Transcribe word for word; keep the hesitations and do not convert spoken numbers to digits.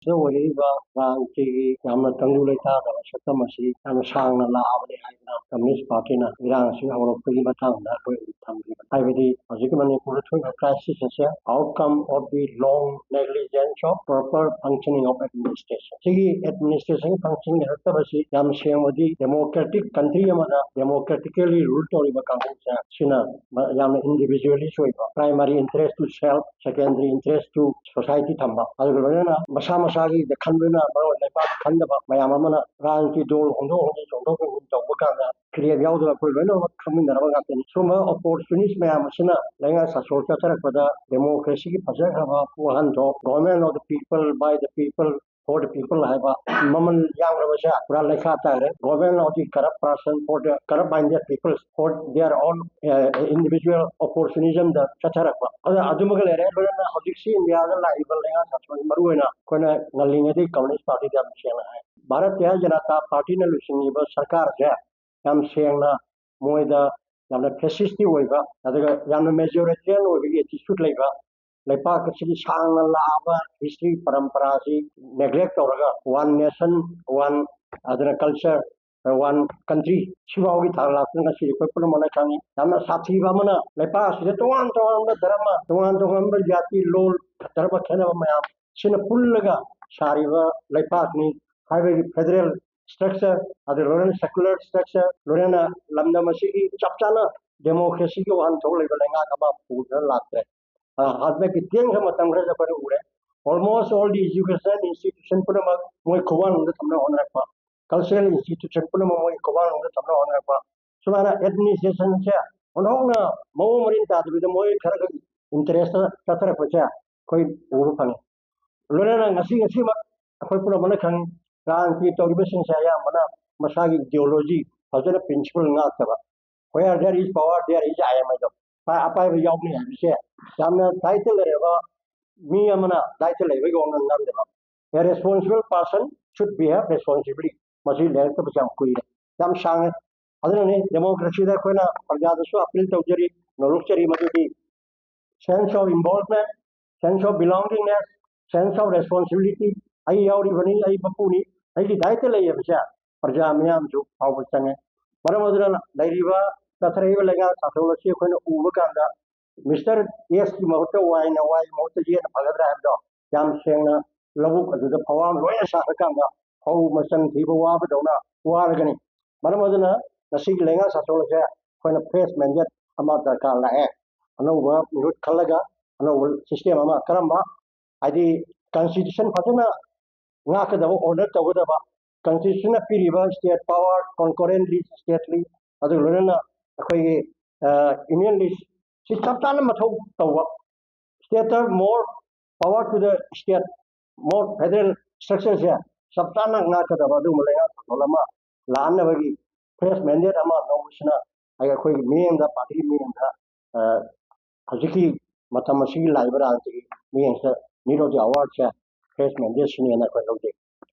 ꯁꯤꯗ ꯑꯣꯏꯔꯛꯏꯕ ꯏꯔꯥꯡꯁꯤꯒꯤ ꯌꯥꯝꯅ ꯇꯪꯗꯨ ꯂꯩꯇꯥꯗꯕ ꯁꯛꯇꯝ ꯑꯁꯤ ꯌꯥꯝꯅ ꯁꯥꯡꯅ ꯂꯥꯛꯑꯕꯅꯤ ꯍꯥꯏꯗꯅ ꯀꯝꯌꯨꯅꯤꯁ ꯄꯥꯔꯇꯤꯅ ꯏꯔꯥꯡ ꯑꯁꯤ ꯍꯧꯔꯛꯄꯒꯤ ꯃꯇꯥꯡꯗ ꯑꯩꯈꯣꯏ ꯊꯝꯂꯤꯕ꯫ ꯍꯥꯏꯕꯗꯤ ꯍꯧꯖꯤꯛꯀꯤ ꯃꯅꯤꯄꯨꯔꯗ ꯊꯣꯛꯏꯕ crisis ꯑꯁꯦ outcome of the long negligence of proper functioning of administration꯫ ꯁꯤꯒꯤ administration function ꯂꯩꯔꯛꯇꯕꯁꯤ ꯌꯥꯝ ꯁꯦꯡꯕꯗꯤ democratic country ꯑꯃꯗ democratically rule ꯇꯧꯔꯤꯕ ꯀꯥꯡꯕꯨꯁꯦ ꯁꯤꯅ ꯌꯥꯝꯅ individualist ꯑꯣꯏꯕ, primary interest to self, secondary interest to society ꯊꯝꯕ, ꯑꯗꯨꯒ ꯂꯣꯏꯅꯅ ꯃꯁꯥ ꯃꯁꯥꯒꯤꯗ ꯈꯟꯕꯅ ꯃꯔꯨ ꯑꯣꯏꯅ ꯂꯩꯕꯥꯛ ꯈꯟꯗꯕ ꯃꯌꯥꯝ ꯑꯃꯅ ꯔꯥꯖꯅꯤꯇꯤ ꯗꯣꯜ ꯍꯣꯡꯗꯣꯛ ꯍꯣꯡꯖꯤꯟ ꯆꯣꯡꯊꯣꯛ ꯆꯣꯡꯁꯤꯟ ꯇꯧꯕ ꯀꯥꯟꯗ ꯐꯤꯔꯦꯞ ꯌꯥꯎꯗꯅ ꯑꯩꯈꯣꯏ ꯂꯣꯏꯅꯃꯛ ꯈꯪꯃꯤꯟꯅꯔꯕ ꯉꯥꯛꯇꯅꯤ꯫ ꯁꯨꯝꯕ opportunist ꯃꯌꯥꯝ ꯑꯁꯤꯅ ꯂꯩꯉꯥꯛ ꯁꯥꯁꯣꯟ ꯆꯠꯊꯔꯛꯄꯗ democracyꯒꯤ ꯐꯖꯈ꯭ꯔꯕ ꯋꯥꯍꯟꯊꯣꯛ, government of the people, by the people, for the people ꯍꯥꯏꯕ ꯃꯃꯜ ꯌꯥꯝꯂꯕꯁꯦ ꯄꯨꯔꯥ ꯂꯩꯈꯥ ꯇꯥꯈ꯭ꯔꯦ꯫ Government of the corrupt person, for the corrupt minded people, for their own individual opportunismꯗ ꯆꯠꯊꯔꯛꯄ꯫ ꯑꯗ ꯑꯗꯨꯃꯒ ꯂꯩꯔꯦ꯫ ꯂꯣꯏꯅꯅ ꯍꯧꯖꯤꯛꯁꯤ ꯏꯟꯗꯤꯌꯥꯗ ꯂꯥꯛꯏꯕ ꯂꯩꯉꯥꯛ ꯁꯥꯁꯣꯟ, ꯃꯔꯨꯑꯣꯏꯅ ꯑꯩꯈꯣꯏꯅ ꯉꯜꯂꯤꯉꯩꯗꯒꯤ ꯀꯝꯌꯨꯅꯤꯁ ꯄꯥꯔꯇꯤꯗ ꯌꯥꯝ ꯁꯦꯡꯅ ꯍꯥꯏ, ꯚꯥꯔꯇꯤꯌꯥ ꯖꯅꯇꯥ ꯄꯥꯔꯇꯤꯅ ꯂꯨꯆꯤꯡꯉꯤꯕ ꯁꯔꯀꯥꯔꯁꯦ ꯌꯥꯝ ꯁꯦꯡꯅ ꯃꯣꯏꯗ ꯌꯥꯝꯅ fascistꯀꯤ ꯑꯣꯏꯕ, ꯑꯗꯨꯒ ꯌꯥꯝꯅ majoritarian ꯑꯣꯏꯕꯒꯤ attitude ꯂꯩꯕ, ꯂꯩꯄꯥꯛ ꯑꯁꯤꯒꯤ ꯁꯥꯡꯅ ꯂꯥꯛꯑꯕ history ꯄꯔꯝꯄꯔꯥꯁꯤ neglect ꯇꯧꯔꯒ one nation, one, ꯑꯗꯨꯅ culture, one country ꯁꯤꯐꯥꯎꯒꯤ ꯊꯥꯛ ꯂꯥꯛꯇꯨꯅ ꯉꯁꯤ ꯑꯩꯈꯣꯏ ꯄꯨꯝꯅꯃꯛꯅ ꯈꯪꯉꯤ꯫ ꯌꯥꯝꯅ ꯁꯥꯊꯤꯕ ꯑꯃꯅ ꯂꯩꯄꯥꯛ ꯑꯁꯤꯗ ꯇꯣꯉꯥꯟ ꯇꯣꯉꯥꯟꯕ ꯙꯔꯃ, ꯇꯣꯉꯥꯟ ꯇꯣꯉꯥꯟꯕ ꯖꯥꯇꯤ, ꯂꯣꯜ, ꯙꯔꯃ ꯈꯦꯠꯅꯕ ꯃꯌꯥꯝ ꯁꯤꯅ ꯄꯨꯜꯂꯒ ꯁꯥꯔꯤꯕ ꯂꯩꯄꯥꯛꯅꯤ꯫ ꯍꯥꯏꯕꯒꯤ federal structure, ꯑꯗꯨ ꯂꯣꯏꯅꯅ secular structure, ꯂꯣꯏꯅꯅ ꯂꯝꯗꯝ ꯑꯁꯤꯒꯤ ꯆꯞ ꯆꯥꯅ democracyꯒꯤ ꯋꯥꯍꯟꯊꯣꯛ ꯂꯩꯕ ꯂꯩꯉꯥꯛ ꯑꯃ ꯄꯨꯗꯨꯅ ꯂꯥꯛꯇ꯭ꯔꯦ꯫ ꯑ, ꯍꯟꯗꯛꯀꯤ ꯇꯦꯟꯈ꯭ꯔ ꯃꯇꯝ ꯈꯔꯗ ꯑꯩꯈꯣꯏꯅ ꯎꯔꯦ, almost all the educational institution ꯄꯨꯝꯅꯃꯛ ꯃꯣꯏ ꯈꯨꯋꯥꯡꯂꯣꯝꯗ ꯊꯝꯅꯕ ꯍꯣꯠꯅꯔꯛꯄ, cultural institution ꯄꯨꯝꯅꯃꯛ ꯃꯣꯏ ꯈꯨꯋꯥꯡꯂꯣꯝꯗ ꯊꯝꯅꯕ ꯍꯣꯠꯅꯔꯛꯄ, ꯁꯨꯃꯥꯏꯅ administrationꯁꯦ ꯑꯣꯟꯊꯣꯛꯅ ꯃꯑꯣꯡ ꯃꯔꯤꯟ ꯇꯥꯗꯕꯤꯗ ꯃꯣꯏ ꯈꯔ ꯈꯔ interest ꯆꯠꯊꯔꯛꯄꯁꯦ ꯑꯩꯈꯣꯏ ꯎꯕ ꯐꯪꯉꯤ꯫ ꯂꯣꯏꯅꯅ ꯉꯁꯤ ꯉꯁꯤꯃꯛ ꯑꯩꯈꯣꯏ ꯄꯨꯝꯅꯃꯛꯅ ꯈꯪꯉꯤ, ꯔꯥꯖꯅꯤꯇꯤ ꯇꯧꯔꯤꯕꯁꯤꯡꯁꯦ ꯑꯌꯥꯝꯕꯅ ꯃꯁꯥꯒꯤ ideology ꯐꯖꯅ principle ꯉꯥꯛꯇꯕ, where there is power, there is I am ꯍꯥꯏꯗꯣ, ꯑꯄꯥꯏꯕ ꯌꯥꯎꯕꯅꯤ ꯍꯥꯏꯕꯁꯦ ꯌꯥꯝꯅ ꯗꯥꯏꯇ ꯂꯩꯔꯕ ꯃꯤ ꯑꯃꯅ ꯗꯥꯏꯇ ꯂꯩꯕꯒꯤ ꯋꯥꯉꯥꯡ ꯉꯥꯡꯗꯕ꯫ A responsible person should behave responsibly꯫ ꯃꯁꯤ ꯂꯩꯔꯛꯇꯕꯁꯦ ꯌꯥꯝ ꯀꯨꯏꯔꯦ, ꯌꯥꯝ ꯁꯥꯡꯉꯦ꯫ ꯑꯗꯨꯅꯅꯤ democracyꯗ ꯑꯩꯈꯣꯏꯅ ꯄ꯭ꯔꯖꯥꯗꯁꯨ appeal ꯇꯧꯖꯔꯤ, ꯅꯣꯂꯨꯛꯆꯔꯤ, ꯃꯗꯨꯗꯤ sense of involvement, sense of belongingness, sense of responsibility, ꯑꯩ ꯌꯥꯎꯔꯤꯕꯅꯤ, ꯑꯩ ꯃꯄꯨꯅꯤ, ꯑꯩꯒꯤ ꯗꯥꯏꯇ ꯂꯩ ꯍꯥꯏꯕꯁꯦ ꯄ꯭ꯔꯖꯥ ꯃꯤꯌꯥꯝꯁꯨ ꯐꯥꯎꯕ ꯆꯪꯉꯦ꯫ ꯃꯔꯝ ꯑꯗꯨꯅ ꯂꯩꯔꯤꯕ ꯆꯠꯊꯔꯛꯏꯕ ꯂꯩꯉꯥꯛ ꯁꯥꯁꯣꯟ ꯑꯁꯤ ꯑꯩꯈꯣꯏꯅ ꯎꯕ ꯀꯥꯟꯗ ꯃꯤꯁꯇꯔ ꯑꯦꯁꯀꯤ ꯃꯍꯨꯠꯇ ꯋꯥꯏꯅ, ꯋꯥꯏ ꯃꯍꯨꯠꯇ ꯌꯦꯠꯅ ꯐꯒꯗ꯭ꯔꯥ ꯍꯥꯏꯕꯗꯣ ꯌꯥꯝ ꯁꯦꯡꯅ ꯂꯧꯕꯨꯛ ꯑꯗꯨꯗ ꯐꯧꯍꯥꯝ ꯂꯣꯏꯅ ꯁꯥꯔꯀꯥꯟꯗ ꯐꯧ ꯃꯆꯪ ꯊꯤꯕ ꯋꯥꯕꯗꯧꯅ ꯋꯥꯔꯒꯅꯤ꯫ ꯃꯔꯝ ꯑꯗꯨꯅ ꯉꯁꯤꯒꯤ ꯂꯩꯉꯥꯛ ꯁꯥꯁꯣꯟ ꯑꯁꯦ ꯑꯩꯈꯣꯏꯅ ꯐ꯭ꯔꯦꯁ ꯃꯦꯟꯗꯦꯠ ꯑꯃ ꯗꯔꯀꯥꯔ ꯂꯥꯛꯑꯦ꯫ ꯑꯅꯧꯕ ꯃꯤꯍꯨꯠ ꯈꯜꯂꯒ ꯑꯅꯧꯕ ꯁꯤꯁꯇꯦꯝ ꯑꯃ, ꯀꯔꯝꯕ, ꯍꯥꯏꯗꯤ ꯀꯟꯁꯇꯤꯇ꯭ꯌꯨꯁꯟ ꯐꯖꯅ ꯉꯥꯛꯀꯗꯕ, ꯑꯣꯅꯔ ꯇꯧꯒꯗꯕ, ꯀꯟꯁꯇꯤꯇ꯭ꯌꯨꯁꯟꯅ ꯄꯤꯔꯤꯕ ꯁ꯭ꯇꯦꯠ ꯄꯥꯋꯔ, ꯀꯣꯟꯀꯣꯔꯦꯟ ꯂꯤꯁ, ꯁ꯭ꯇꯦꯠ ꯂꯤꯁ, ꯑꯗꯨꯒ ꯂꯣꯏꯅꯅ ꯑꯩꯈꯣꯏꯒꯤ ꯌꯨꯅꯤꯌꯟ ꯂꯤꯁ ꯁꯤ ꯆꯞ ꯆꯥꯅ ꯃꯊꯧ ꯇꯧꯕ, state more power to the state, more federal structure ꯁꯦ ꯆꯞ ꯆꯥꯅ ꯉꯥꯛꯀꯗꯕ ꯑꯗꯨꯒꯨꯝꯕ ꯂꯩꯉꯥꯛ ꯊꯧꯔꯥꯡ ꯑꯃ ꯂꯥꯛꯍꯟꯅꯕꯒꯤ ꯐ꯭ꯔꯦꯁ ꯃꯦꯟꯗꯦꯠ ꯑꯃ ꯂꯧꯕꯁꯤꯅ ꯑꯩꯈꯣꯏꯒꯤ ꯃꯤꯠꯌꯦꯡꯗ, ꯄꯥꯔꯇꯤꯒꯤ ꯃꯤꯠꯌꯦꯡꯗ, ꯑ, ꯍꯧꯖꯤꯛꯀꯤ ꯃꯇꯝ ꯑꯁꯤꯒꯤ ꯂꯥꯛꯏꯕ ꯔꯥꯖꯅꯤꯇꯤꯒꯤ ꯃꯤꯠꯌꯦꯡꯁꯤꯗ ꯅꯤꯔꯣꯗꯤ ꯑꯦꯋꯥꯔꯗꯁꯦ ꯐ꯭ꯔꯦꯁ ꯃꯦꯟꯗꯦꯠꯁꯤꯅꯦꯅ ꯑꯩꯈꯣꯏ ꯂꯧꯖꯩ꯫